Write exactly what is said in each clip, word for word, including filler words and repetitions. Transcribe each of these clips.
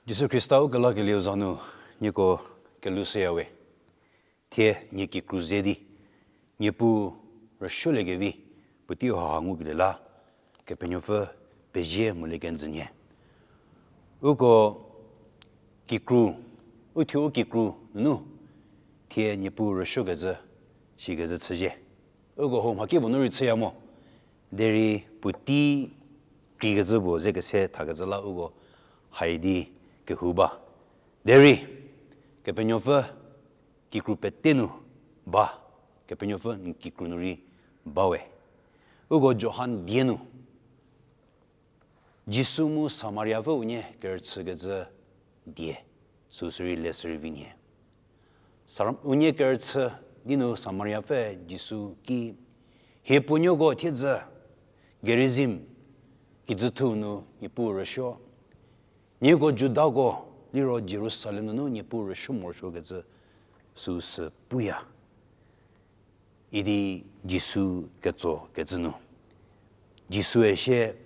Jisu Khrista u kelakelieu za nu, nieko kelhou shüyawe. Thie nie kikru ze di, Niepuu rüsuoliekevi, puotei haha ngukelie la, Kepenuopfü pezie molie kenjü nhie. Uko kikru, uthuo u kikru nunu, thie Niepuu rüsuokecü, sikecü chüzie. Uko hou mhakipuo nu rei chüya mo. Derei puotei kreikecü puo ze kese thakecü la uko haidi kehou ba. Derei, Kepenuopfü kikru pete nu ba, Kepenuopfü n kikru nu rei bawe. Uko Johan die nu, Jisu mu Samariapfü unie kerüchükecü die, süu sürei le sürei vi nhie. Sar-, unie kerüchü di nu Samariapfüe Jisu ki, hie puonuoko thiedzü, Gerizim, kijüthou nu Niepuu rüsuo. Nieko Judako, liro Jerusalem nunu Niepuu rüsuo morosuokecü süu sü puya. Idi Jisu ketsokecü nu, Jisue sie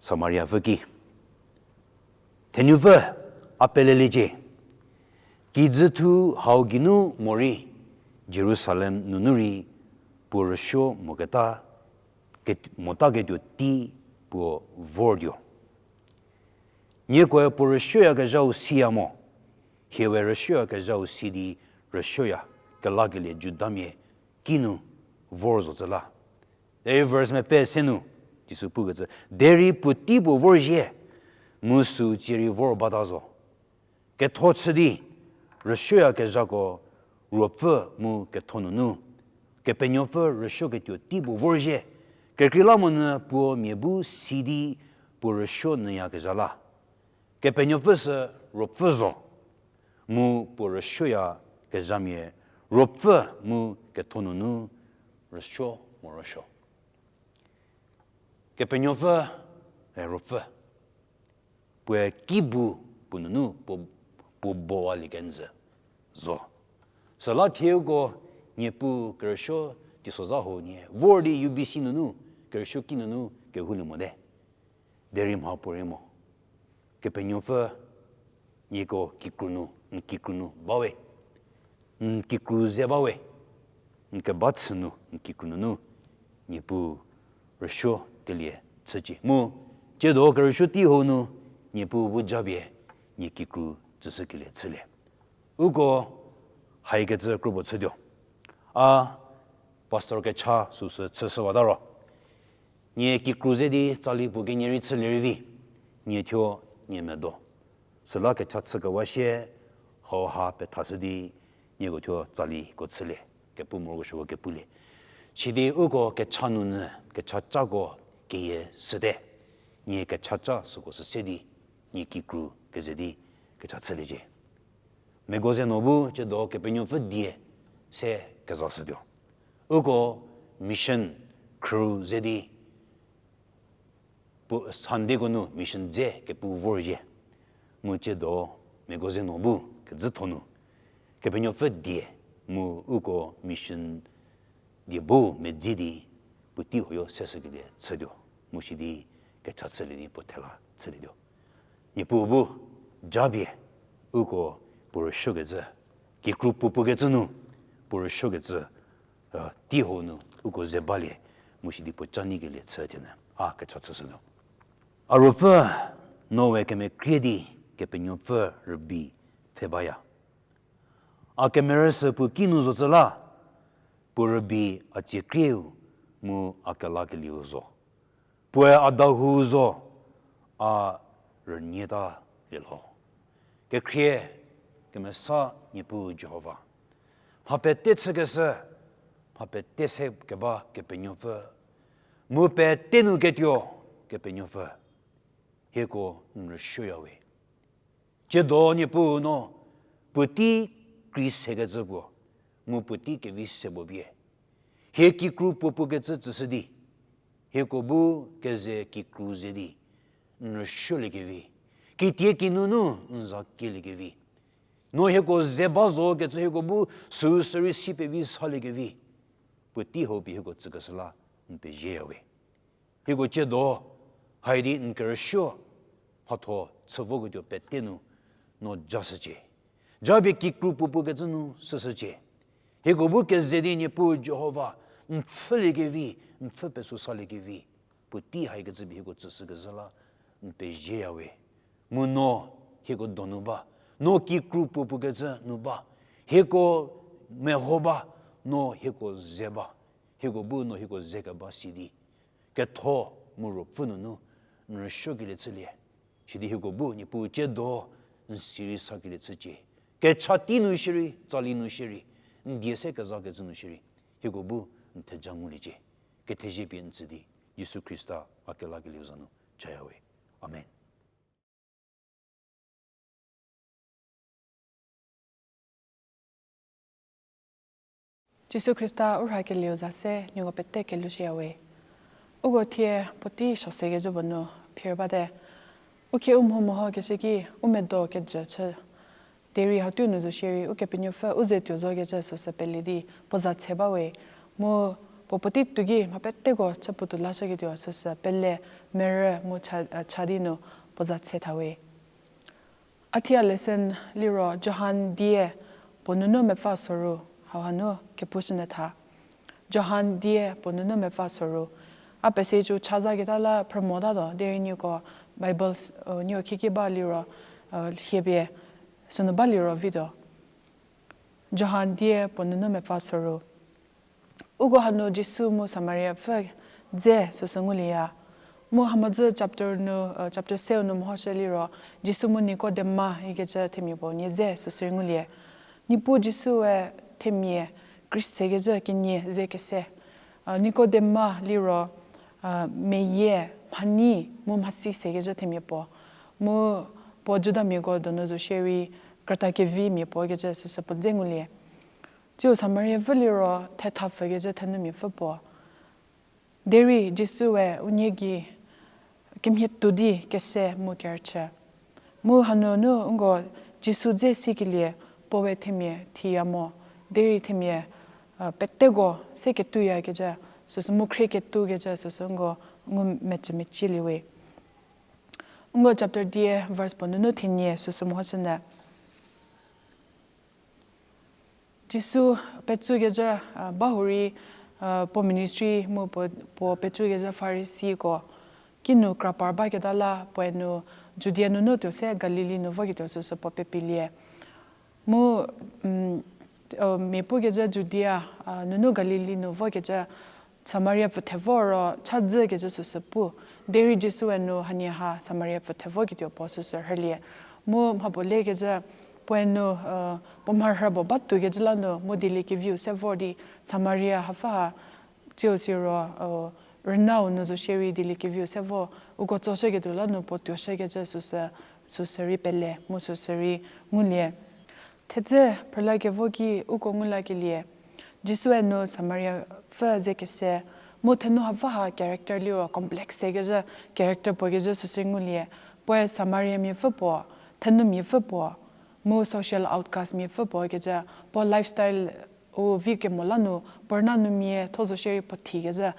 Samariapfü ki, thenupfü, a peleliecie. Kijüthou hau geinu morei Jerusalem nunu rei puo rüsuo moketa, ket-, motaketuo tei puo vortuo. Niekoe puo rüsuoyakezhau siya mo, hie we rüsuoyakezhau si di rüsuoya, kelakelie Judamia kinu vor zocü la. Derei verse mepfü se nu, Jisu pukecü, derei puotei puo vorzhie, mu süu tsie rei vor bata zo. Ketho chü di, rüsuoyakezhako ruopfü mu ketho nunu, Kepenuopfü rüsuoketuo tei puo vorzhie, kekreilamonyü puo mia bu si di puo rüsuo nyüyakezha la. Kepenuopfü sü ruopfü zo, mu puo rüsuoyakezhamia ruopfü mu ketho nunu rüsuo morosuo. Kepenuopfü, e, ruopfü. Puoe ki bu puo nunu puo, puo bowalie kenjü zo. Süla thie uko Niepuu kerüsuo teisozha huo nie vor di U B C nunu, kerüsuo ki nunu kehoulie mote. Derei mhapuorei mo. Kepenuopfü nieko kikru nu, n kikru nu bawe. N kikru ze bawe. N keba chü nu, n kikru nunu, Niepuu rüsuokelie chücie. Mu, tsiedo kerüsuo tei hau nu, Niepuu bu japie, nie kikru tsüshükelie chülie. Uko haikecü kropuo chütuo. A, pastor kecha süsü chüshüwata ro, nie kikru ze di tsali puo kenie rei chülie rei vi, nie thuo nie medo. Süla kecha chükewa sie, hauha pethashü di, nieko thuo tsaliko chülie, kepu morokesuoko kepulie. Sidi uko kecha nunyü, kechacako keyie süte, nie kechaca süko sü se di, nie kikru keze di kecha chüliecie. Megoze no bu tsiedo Kepenuopfü die se kezashütuo. Uko mission khrü ze di, puo Sundayko nu mission dze kepu vorzhie. Mu tsiedo megoze no bu kezütho nu, Kepenuopfü die mu uko mission die bu medzi di puotei huoyo seshükelie chütuo. Mu sidi kecha chülie di puo thela chülietuo. Niepuu bu japie uko puo rüsuokecü, kikru puo pukecü nu, puo rüsuokecü, tei hau nu uko ze balie, mu sidi puo ca nyikelie chü thienyü a kecha chüshütuo. A ruopfü, noe kemekrie di Kepenuopfü rübei pfhe baya. A kemerüsü puo kinu zocü la, puo rübei a tsiekrieu mu a kelakelieu zo. Puoe a dahou zo, a rünieta lielho. Kekhrie kemesa Niepuu Jihova, mha pete chükeshü, mha pete se keba Kepenuopfü, mu pete nu ketuo Kepenuopfü, hieko n rüsuoyawe. Tsiedo Niepuu no puotei kri sekecü puo, mu puotei kevi se puo pie, hie kikru puo pukecü tsüshü di, hieko bu keze kikru ze di n rüsuoliekevi, kitie kinunu n za kieliekevi, no hieko ze ba zokecü hieko bu süu sürei si pevi saliekevi, puotei hau pie hieko tsükeshü la n pezieyawe. Hieko tsiedo, haidi n kerüsuo, mhatho chü voketuo pete nu no ja shücie. Japie kikru puopuo kecü nu süshücie. Hieko bu keze di Niepuu Jihova, n pfhüliekevi, n pfhü pesuo saliekevi, puotei haikecü pie hieko tsüshükezhü la n pezieyawe. Mu no hieko donu ba, no kikru puopuo kecü nu ba, hieko meho ba, no hieko ze ba, hieko bu no hieko ze keba si di ketho mu ruopfü nunu n rüsuokelie chülie. Sidi hieko bu Niepuu tsiedo n si rei sakelie chücie. Kecha tei nu shierei, tsali nu shierei, n die se kezakecü nu shierei, hieko bu n theja nguliecie. Kethezie pie n tsü di, Jisu Khrista a kelakelieu za nu chayawe. Amen. Jisu Khrista u rhakelieu za se nieko pete kelushüyawe. Uko thie puotei suo sekecü puo nu phir bate. U khie u mho mehokeshü ki u medo kejü chü. Derei hau tei nu zo shierei Ukepenuopfü u ze tuo zokecü süsü pele di puo za tshe bawe. Mu puo puotei tuo ki mha peteko chü puotou lashüketuo süsü pele merü mu cha, cha di nu puo za tshe thawe. A thie lesson liro Johan die puo nunu mepfü soru, hauha nu kepushünyü tha. Johan die puo nunu mepfü soru. A passage u chazaketa la phrü motatuo, derei nieko Bible, nieko khieki ba liro, hiepie sünu ba liro vituo. Johan die puo nunu mepfü soru. Uko hanu Jisu mu Samariapfü dze süsü ngulieya. Mu hamhodzü chapter nu, chapter seu nu mehoshü liro, Jisu mu Nikodema ikecü themia puo nie dze süsü rei ngulie. Niepuu Jisue themia kris sekecü kenie ze kese. Nikodema liro, meyie, mhanyi mu mhasi sekecü themia puo. Mu puo Judamiako donu zo shierei, krüta kevimia puo kecü süsü puo dze ngulie. Tsiu Samariapfü liro thethapfükecü thenumiapfü puo. Derei Jisue unie gei kemhie tuo di kese mu kerüchü. Mu hanunu uko Jisu dze sikelie puoe themia thiya mo. Derei themia peteko se ketuyakecü süsü mu khrie ketukecü süsü uko ngu mecü mecielie we. Uko chapter die verse puo nunu thenie süsü mehoshünyü. Jisu petsükecü, bahurei, puo ministry mu puo, puo petsükecü Farisiko kinu krapar baketa la puoe nu Judia nunu tuo se Galili nu voketuo süsü puo pepilie. Mu, mia pukecü Judia nunu Galili nu vokecü Samaria pfü thevo ro chadzükecü süsü pu. Derei Jisue nu hanie ha Samaria pfü thevoketuo puo süsü rhülie. Mu mhapuo lekecü puoe nu, puo mharhü puo batukecü la nu mu dieliekeviu se vor di Samaria hapfü ha tsiu siro, rünau nu zo shierei dieliekeviu se vo uko tsoshüketuo la nu puo tuoshükecü süsü, süsü rei pele mu süsü rei ngulie. Thedze phrülakevo ki uko ngulakelie, Jisue nu Samaria pfü ze kese, mu thenu hapfü ha character liro complex sekecü character puo kecü süsü ngulie, puoe Samariamiapfü puo, thenumiapfü puo, mu social outcastmiapfü puo kecü, puo lifestyle u vi kemo la nu, puo rüna nu mia tho zo shierei puo thikezhü,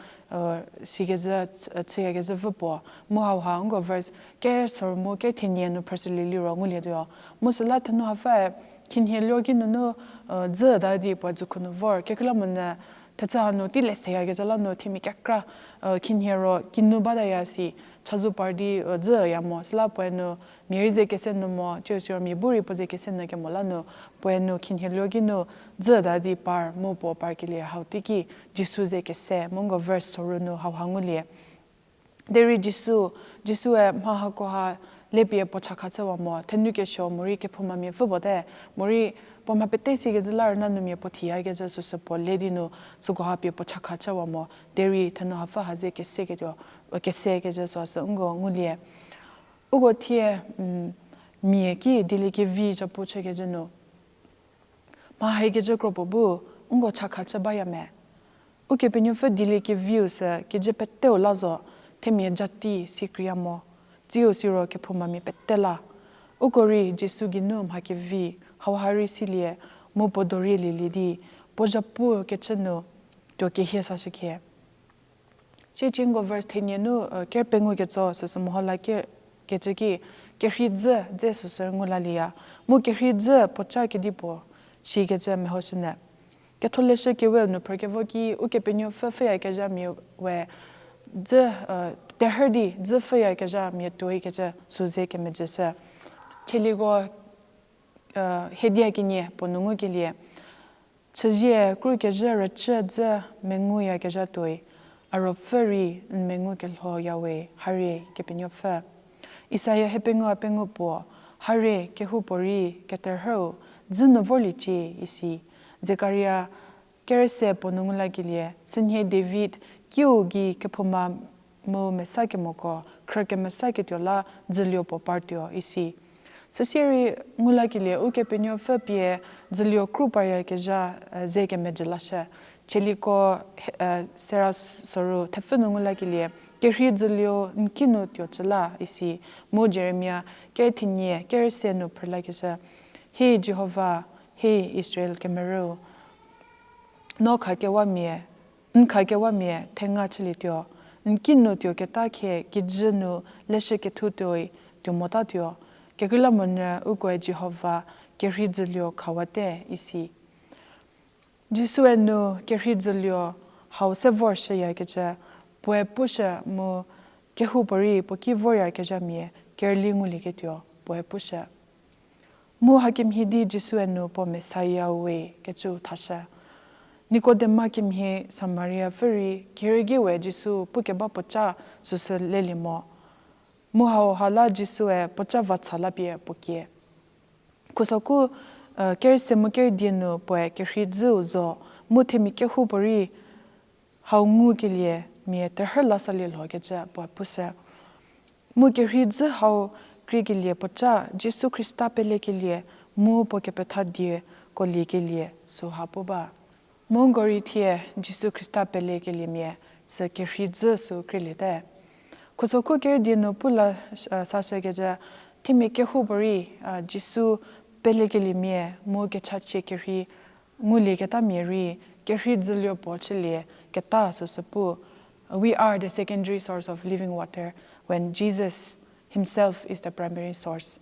sikezhü, chüyakezhü vü puo, mu hauha nko verse ker soru mu ker thenie nu phrüshülie liro ngulietuo. Mu süla thenu hapfüe, khinhie luo ki nunu, dzüta di puo dzükhu nu vor, kekreilamonyü, thechü hanu tei le seyakezha la nu themia kekra, khinhie ro kinu bataya si, chazou par di, dzüya mo, süla puoe nu, mia rei ze kese nyü mo, tsiu siro mia bu rei puo ze kese nyü kemo la nu, puoe nu khinhie luo ki nu, dzüta di par, mu puo parkelie hau teiki, Jisu ze kese, mu nko verse soru nu hauha ngulie. Derei Jisu, Jisue mha hakoha lepie puo chakha chüwa mo, thenu kesuo morei kephoumamia pfü puo te, morei puo mha pete sikezhü la rüna nu mia puo thiyakezhü süsü puo le di nu, sükoha pie puo chakha chüwa mo, derei thenu hapfü ha ze keseketuo, kesekecü süsü nko ngulie. Uko thie, mia ki dieliekevi zhapu chükecü nu mha haikecü kro puo bu, nko chakha chü baya me. Ukepenuopfü dieliekeviu sü kijü peteu la zo, themia jati si kreiya mo, tsiu siro kephoumamia pete la. Uko rei Jisu geinu mha kevi, hauha rei silie, mu puo dorei lielie di, puo zhapu kechü nu, tuo kehie sashükhie. Sieci nko verse thenie nu, ker pengou ketso süsü meho la ker, kecü ki, kerhei dzü dze süsü ngu lalieya. Mu kerhei dzü puoca kedipuo shikecü mehoshünyü. Ketholeshü Kewe nu phrükevo ki Ukepenuopfü pfhüyakezhamia we dzü, terhü di dzü pfhüyakezhamia tuoi kecü sü ze kemejüshü. Tsaliko, hedia kenie puo nu ngukelie, chüzie krukezhü rücü dzü menguyakezha tuoi, a ruopfü rei n mengu kelhoya we, harie Kepenuopfü. Isaia hiepengou a pengou puo, harie kehoupuorei keterhüu dzü nu vorliecie isi. Zekaria kerese puo nu ngu lakelie, sünhie David kiu gei kephouma mu mesa kemoko khrü kemesaketuo la dzülio puo partuo isi. Süsie rei ngu lakelie Ukepenuopfü pie dzülio kru paryakezha ze kemejü lashü. Tsaliko sera soru thepfü nu ngu lakelie, kerhei dzülio n kinu tuo cü la isi. Mu Jeremia kerethenie kerese nu phrü lakeshü, He Jihova, he Israel kemerüu, no khakewamia, n khakewamia thenga chülietuo, n kinu tuoketa khe kijü nu leshü kethu tuoi tuo motatuo, kekreilamonyü ukoe Jihova kerhei dzülio khawate isi. Jisue nu kerhei dzülio hau se vorshüyakecü puoe pushü mu kehoupuorei puo ki voryakezhamia kerüli ngulieketuo puoe pushü. Mu hakemhie di Jisue nu puo Messiah we kecüu thashü. Nikodema kemhie Samariapfü rei kerügei we Jisu pukeba puoca süsü lelie mo. Mu hauha la Jisue puoca vacha lapie puo kie. Khusoku kerese mu kerüdie nu puoe kerhei dzüu zo, mu themia kehoupuorei hau ngukelie mia terhü la salie lhokecü puoe pushü. Mu kerhei dzü hau kriekelie puoca Jisu Khrista pelekelie mu puo kepethadieko liekelie süha pu ba. Mu nko rei thie Jisu Khrista pelekeliemia sü kerhei dzü sü krieliete. Khusoku kerüdie nu pu la sashükecü, themia kehoupuorei Jisu pelekeliemia mu kechachie kerhei ngulieketamia rei kerhei dzülio puo chülie keta süsü pu. We are the secondary source of living water when Jesus himself is the primary source.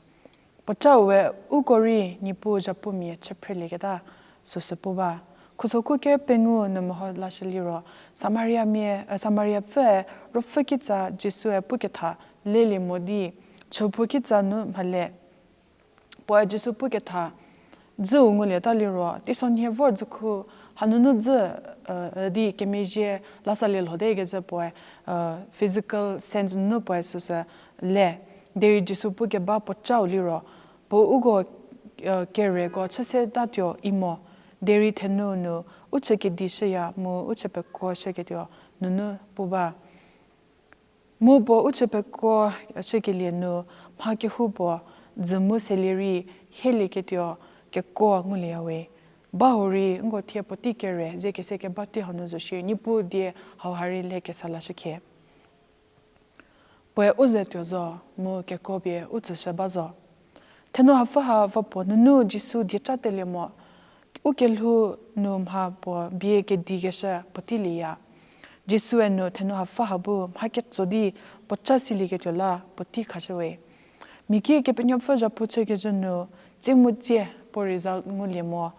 Puocau we uko rei Niepuu zhapumia chü phrelieketa süsü pu ba. Khusoku kerü pengou nu meho lashü liro, Samariamia, Samariapfüe ruopfü kitsa Jisue puketha lelie mo di, chüphou kitsa nu mhale. Puoe Jisu puketha dzüu ngulieta liro, teisonhie vor dzükhu hanunu dzü di kemezhie la salie lhote kecü puoe physical sense nunu puoe süsü le. Derei Jisu pukeba puocau liro, puo uko kereko chü setatuo i mo, derei thenu nu u chü kedi shüya mu u chü pekuo shüketuo nunu pu ba. Mu puo u chü pekuo shükelie nu mha kehoupuo dzü mu selie rei hielieketuo kekuo ngulieya we. Ba hurei nko thie puotei kere ze kese keba tei hanu zo shierei Niepuu die hauha rei le kesa lashükhie. Puoe u ze tuo zo mu kekuo pie u tsüshü ba zo. Thenu hapfü ha va puo nunu Jisu dieca telie mo, u kelhou nu mha puo bie kedikeshü puotei lieya. Jisue nu thenu hapfü ha bu mha ketso di puoca silieketuo la puotei khashü we. Mia ki Kepenuopfü zhapu chükecü nu tsie mu tsie puo result ngulie mo,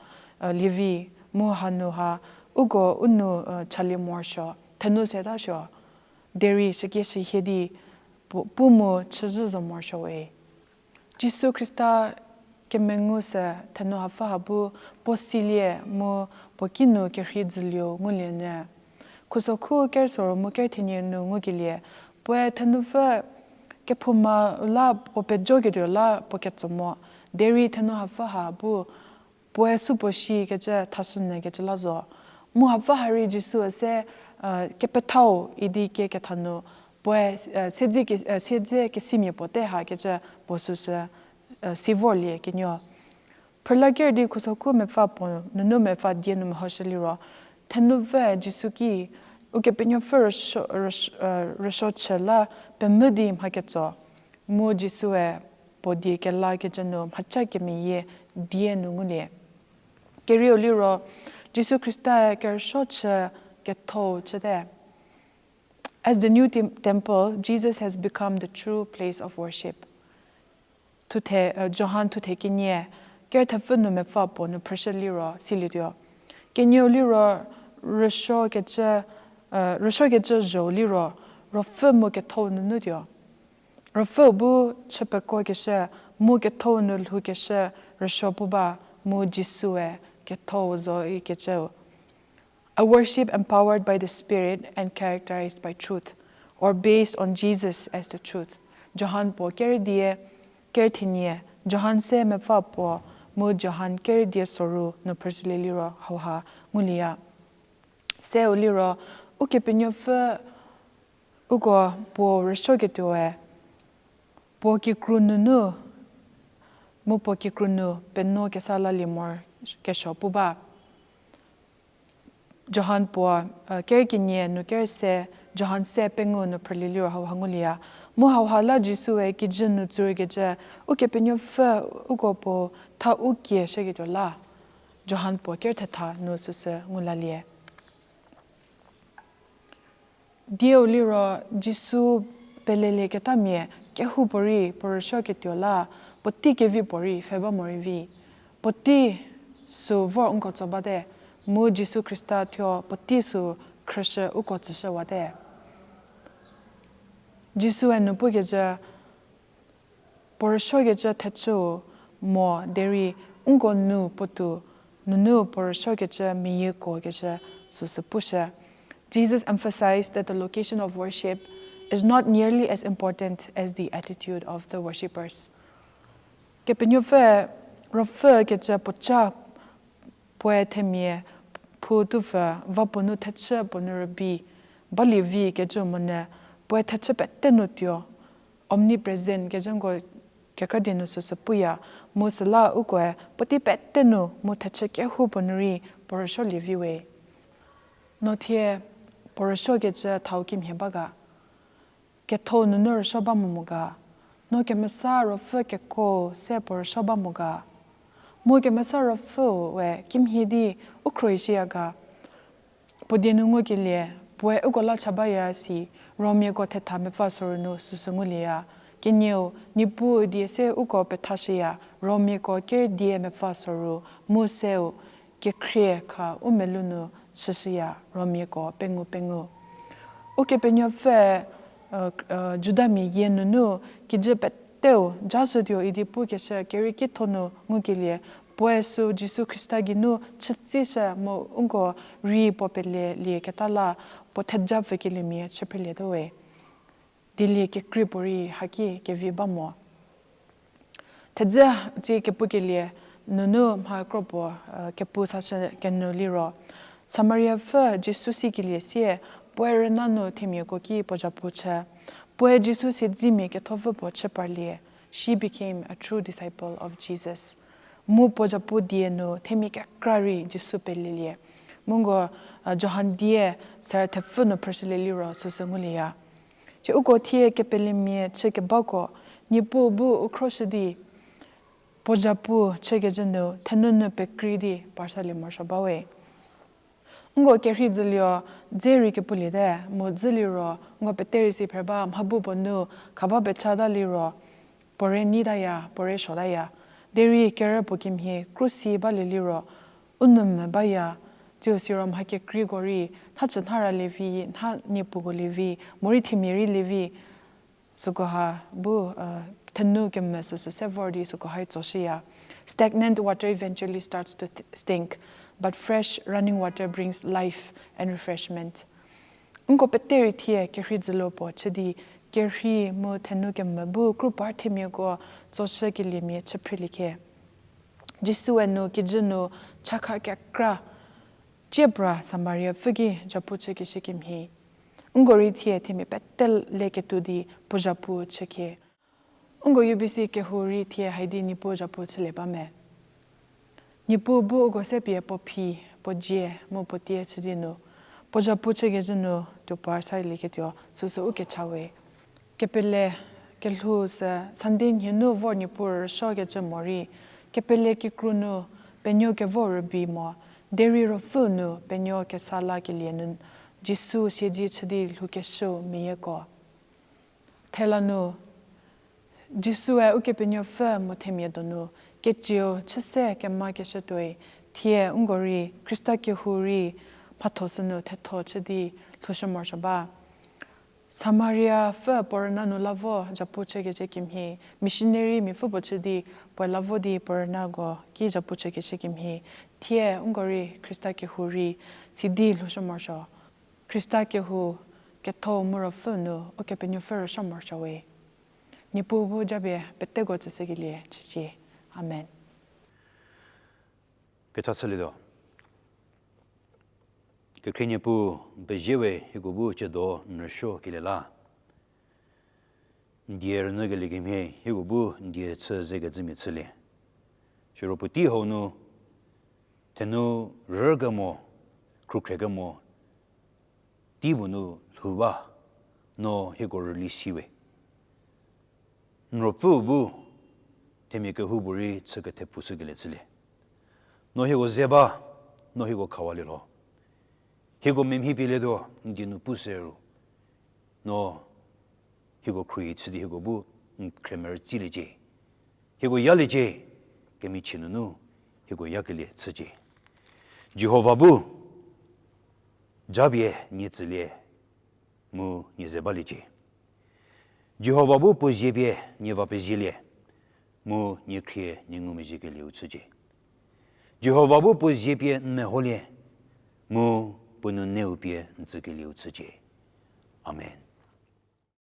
lievi mu hanu ha uko u nu chalie morosuo, thenu seta suo. Derei shükieshü hie di pu mu chüzhü zo morosuo we. Jisu Khrista kemengu sü thenu hapfü ha bu puo silie mu puo kinu kerhei dzülieu ngulie nyü. Khusokhu kerüsuo mu kerüthenie nu ngukelie, puoe thenupfü kephouma la puo pejoketuo la puo ketso mo, derei thenu hapfü ha bu puoe supuo shikecü thashünyükecü la zo. Mu hapfü ha rei Jisu üse kepethau idi kie ketha nu puoe siedze kesimia puo te hakecü puo süsü si vorlie kenuo. Phrüla ker di khusokhu mepfü puo nunu mepfü die nu mehoshü liro, thenupfü Jisu ki Ukepenuopfü rüsuo chü la pemvü di mha ketso, mu Jisue puo die kelakecü nu mhaca kemeyie die nu ngulie. Kerieu liro, Jisu Khrista-e kerüsuo chü kethou chüte. As the new tem- temple, Jesus has become the true place of worship. Thuthe, uh, Johan thuthe kenie, ker thepfü nu mepfü puo nu phrüshü liro silietuo. Kenieu liro rüsuokecü, uh, rüsuokecü zhou liro, ruopfü mu ketho nunu tuo. Ruopfü bu chü pekuokeshü, mu ketho nu lhoukeshü rüsuo pu ba, mu Jisue ketho zo ikecüu. A worship empowered by the Spirit and characterized by truth, or based on Jesus as the truth. Johan puo kerüdie, kerüthenie, Johan se mepfü puo, mu Johan kerüdie soru nu phrüshülie liro hauha ngulieya. Seu liro, Ukepenuopfü uko puo rüsuoketuoe, puo kikru nunu, mu puo kikru nu penuo kesa lalie morokesuo pu ba. Johan puo, uh, kerükenie nu kerüse, Johan se pengou nu phrülie liro hauha ngulieya. Mu hauha la Jisue kijü nu tsurkecü, Ukepenuopfü uko puo tha u kie shüketuo la. Johan puo kerüthetha nu süsü ngu lalie. Dieu liro Jisu pelelieketamia kehoupuorei puo rüsuoketuo la, puotei kevi puorei pfhe ba morei vi. Puotei sü vor nko tso bate, mu Jisu Khrista thuo puotei sü khrüshü uko tsüshüwate. Jisue nu pukecü, puo rüsuokecü thechüu mo derei nko nu puotou nunu puo rüsuokecü meyiekuokecü süsü pushü. Jesus emphasized that the location of worship is not nearly as important as the attitude of the worshippers. Kepenuopfü ruopfü kecü puoca puoe themia phu tupfü va puo nu thechü puo nu rübei balie vi kecü monyü, puoe thechü pete nu tuo, omnipresent kecü nko kekra die nu süsü puya, mu süla ukoe puotei pete nu mu thechü kehoupuo nu rei puo rüsuolie vi we. No thie puo rüsuokecü thau kimhie ba ga? Ketho nunu rüsuo ba mo mo ga? No kemesa ruopfü keko se puo rüsuo ba mo ga? Mu kemesa ruopfüu we kimhie di u khruohi shüya ga? Puo die nu ngukelie, puoe uko la cha baya si, Romiako thetha mepfü soru nu süsü ngulieya. Kenieu, Niepuu die se uko pethashüya, Romiako kerüdie mepfü soru, mu seu, kekhrie kha u melou nu chüshüya, Romiako pengou pengou. Ukepenuopfü, Judamia yie nunu kijü peteu jashütuo idi pukeshü kerei kietho nu ngukelie, puoe sü Jisu Khrista geinu chütsishü mu uko rei puo pelelieketa la puo theja pfükeliemia chüphrülietuo we. Dielie kekrei puorei haki kevi ba mo. Thedze tsie kepukelie nunu mha kro puo kepu sashü kenu liro, Samariapfü Jisu sikelie sie, puoe rüna nu themiako ki puo zhapu chü. Puoe Jisu siedzemia kethopfü puo chü parlie. She became a true disciple of Jesus. Mu puo zhapu die nu themia kekra rei Jisu pelelie. Mu nko Johan die serü thepfü nu phrüshülie liro süsü ngulieya. Thie uko thie kepelemia chü kebako, Niepuu bu u khroshü di, puo zhapu chükecü nu thenunu pekrei di parsalie morosuo ba we. Nko kerhei dzülio, dze rei kepuliete, mu dzüliro nko pete rei si phrü ba, mha bu puo nu khaba pechata liro, puo re neitaya, puo re suotaya. Derei kerü puo kimhie krusi balie liro, u nou mvü baya, tsiu siro mha kekreiko rei, nha chü nharalie vi, nha niepuko lie vi, morei themia rei lie vi, sükoha bu thenu kemvü süsü se vor di sükoha tsoshüya. Stagnant water eventually starts to stink, but fresh running water brings life and refreshment. Nko pete rei thie kerhei dzülo puo chü di, kerhei mu thenu kemvü bu kru par themiako tsoshükeliemia chüphrülie khe. Jisue nu kijü nu chakha kekra tsiepra Samariapfü ki zhapu chükeshü kemhie, nko rei thie themia pete le ketuo di puo zhapu chükhe. Nko U B C kehou rei thie haidi Niepuu zhapu chülie ba me? Niepuu bu uko se pie puo phi, puo dzie, mu puo tie chü di nu, puo zhapu chükecü nu tuo par sarilieketuo süsü u kecha we. Kepele kelhou sü Sunday nhie nu vor Niepuu rüsuokecü morei, kepele kikru nu penuo kevo rübei mo, derei ruopfü nu penuo kesa lakelie nu Jisu siedze chü di lhoukeshüu meyieko. Thela nu, Jisue Ukepenuopfü mu themia donu kecieu chü se kemakeshütuoi, thie nko rei Khrista kehou rei mhatho sünu thetho chü di lhoushü morosuo ba. Samaria pfü puo rüna nu la vo zhapu chükecü kemhie, missionary mia pfü puo chü di puoe la vo di puo rünako ki zhapu chükecü kemhie, thie nko rei Khrista kehou rei sidi lhoushü morosuo. Khrista kehou ketho mu ruopfü nu Ukepenuopfü rüsuo morosuo we. Niepuu bu japie peteko tsüshükelie chücie. Amen. Kecha chülietuo. Kekhrie Niepuu, n pezie we hieko bu tsiedo n rüsuokelie la. N die rünyükelie kemhie hieko bu n die chü zekecümia chülie. Siro puotei hau nu, thenu rükemo, khrükhriekemo, tei puo nu lhou ba, no hieko rüli si we. N ruopfüu bu, themia kehoupuorei chü kethepfu shükelie chülie. No hieko ze ba, no hieko khawalie lho. Hieko memhi pielietuo, n die nu pu se ru. No hieko khruohi chü di hieko bu n khremerü tsiliecie. Hieko yaliecie, kemichie nunu hieko yakelie chücie. Jihova bu, japie nie tsülie, mu nie ze baliecie. Jihova bu puo zie pie nie va pezielie, mu nie khrie nie ngumezhiekelieu chücie. Jihova bu puo zie pie n meholie, mu puo nuneu pie n tsükelieu chücie. Amen.